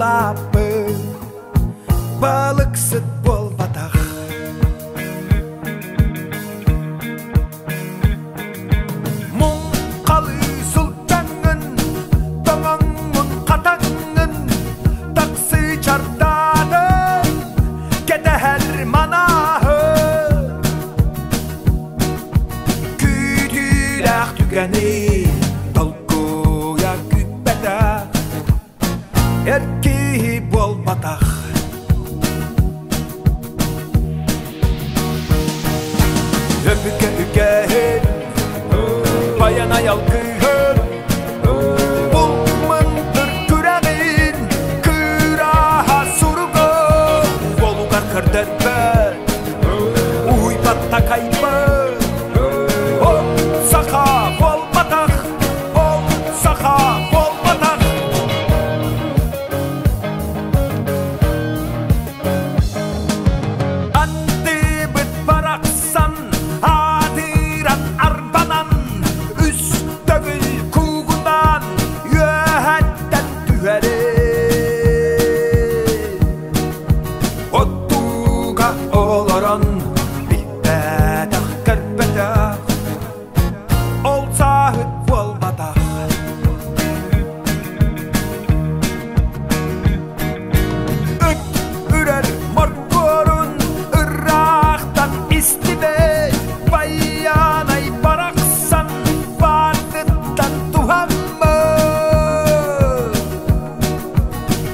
Улааппыт балыксыт буолбатах. Муҥхалыы сылдьаҥҥын, тоҥоҥҥун хатаҥҥын, таксы чардаатын, кэтэһэр манааһын. Күүтүүлээх түгэни толкуйа күүппэтэх, эр киһи буолбатах. Өбүгэ үгэһин, байанай алгыһын, бул мындыр күрэҕин, кыраһа суругун, уолугар көрдөрбөт, уһуйбат такайбыт, ол саха буолбатах, ол саха буолбатах. Андыбыт барахсан аатыран арбанан үс төгүл куугунаан үөһэттэн түһэрин. Оттууга олорон билбэтэх көрбөтөх ол сааһыт буолбатах. Ыт үрэр моркуорун ыраахтан истибэт, байыанай барахсан баардыттан туһаммыт.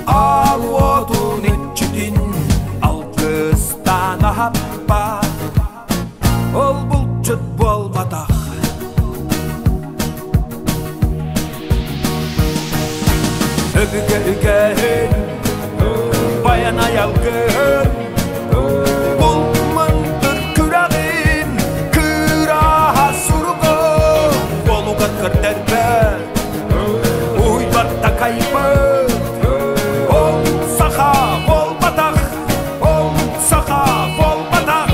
Аал уотун иччитин алгыстаан аһаппат, ол булчут буолбатах. Өбүгэ үгэһин, байанай алгыһын, бул мындыр күрэҕин, кыраһа суругун, уолугар көрдөрбөт, уһуйбат такайбыт, ол саха буолбатах, ол саха буолбатах.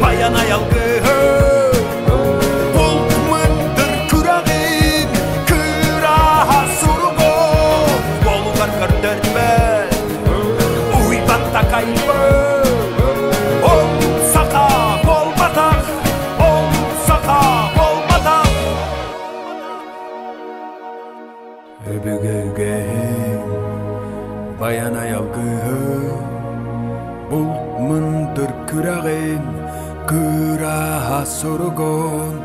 Баян аялгыһы булт мындыр күрэҕин кыраһа суругу уолугар көрдөрбөт уйбат такайбыт ол саха буолбатах ол саха буолбатах. Өбүгэ үгэһин, байанай алгыһын, булт мындыр күрэҕин, кыраһа суругун.